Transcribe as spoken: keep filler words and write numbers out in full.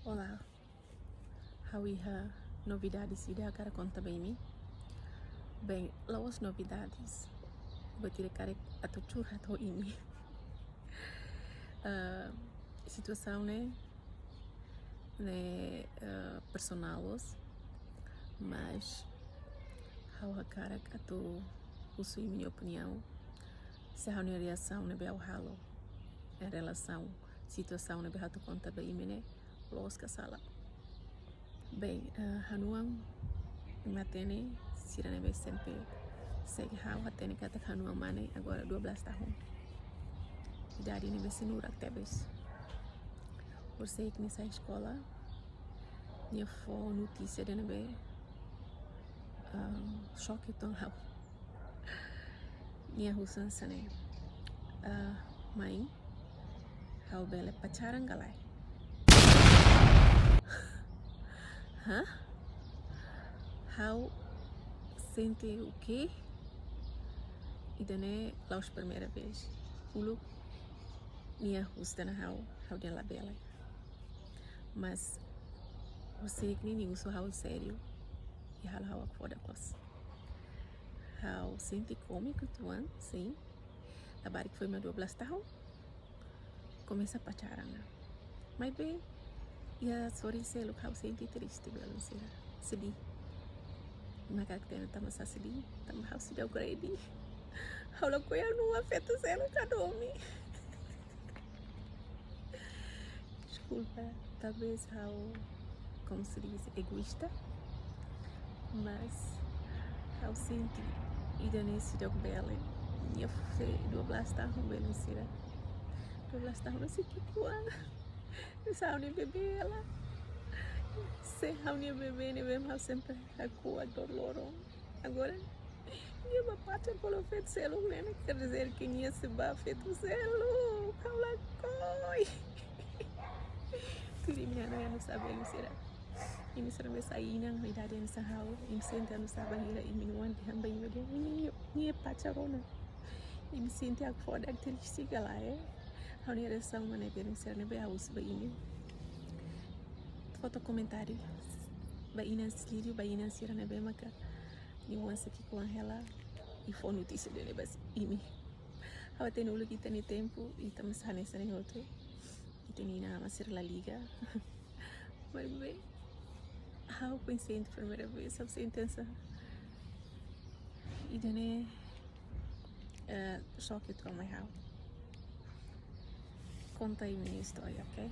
Olá, ha'u iha novidades ida hakarak konta ba imi. Bem, la'ós novidades, buat ida karik atu curhat ho imi. Ah, situasaun ne'e, ne'e, ah, personál loos, mas ha'u hakarak atu husu imi-nia opiniaun, se ha'u-nia reasaun ne'ebé ha'u halo em relação situasaun ne'ebé ha'u atu konta ba imi ne'e loos ka sala. Bem, ah, ha'u-nia oan, imi hatene, sira ne'ebé sempre segue ha'u hatene katak ha'u-nia oan mane agora dua belas tahun. Idade ne'ebé sei nurak tebes. Horiseik nia sai eskola, nia fó notísia ida ne'ebé, ah, xoke uitoan ha'u. Nia husu hanesan ne'e: "Ah, mãe, ha'u bele pacaran ka lae?" Hã? Ha'u sente o quê? Ida-ne'e la'ós primeira vez. Uluk nia husu tan ha'u, ha'u dehan labele. Mas horiseik ne'e nia husu ha'u sériu i halo ha'u hakfodak loos. Ha'u sente kómiku uitoan, sin. Labarik foin mak dua belas tahun komesa pacaran ona. Maibé, iha sorin seluk ha'u sente triste, belun sira. Sedih. Mak hakarak hatene tanbasá sedih, tanba ha'u seidauk ready. Ha'u lakohi ha'u-nia oan feto seluk hadomi. Deskulpa, talvez ha'u, como se diz, egoísta, mas ha'u sente ida-ne'e seidauk bele. Nia fó dua belas tahun, belun sira. Dua belas tahun ne'e sei ki'ikoan. Hanesan ha'u-nia bebé hela. Se ha'u-nia bebé ne'ebé ha'u sempre hakuak loron-loron. Agora nia bá pacar ho feto seluk ne'e, quer dizer que nia sei bá feto seluk. Ha'u lakohi. Tuir imi-nia hanoin oinsá, belun sira? Imi sira ne'ebé sai inan ho idade hanesan ha'u, imi sente oinsá bainhira imi-nia oan dehan ba imi dehan nia, nia pacar ona? Imi sente hakfodak, triste ka lae? Ha'u-nia reasaun mak ne'e, belun sira, ne'ebé ha'u husu ba imi. Fó took komentáriu ba inan sira, ba inan sira ne'ebé maka nia oan sei ki'ikoan hela i fó notísia ida-ne'e ba imi. Ha'u hatene uluk ita-nia tempu, ita mós hanesan ne'e hotu. Ita-nia inan-aman sira la liga. Maibé ha'u foin sente primeira vez, ha'u sente hanesan ida-ne'e, eh, xoke uitoan mai ha'u. Konta imi-nia istória, ok?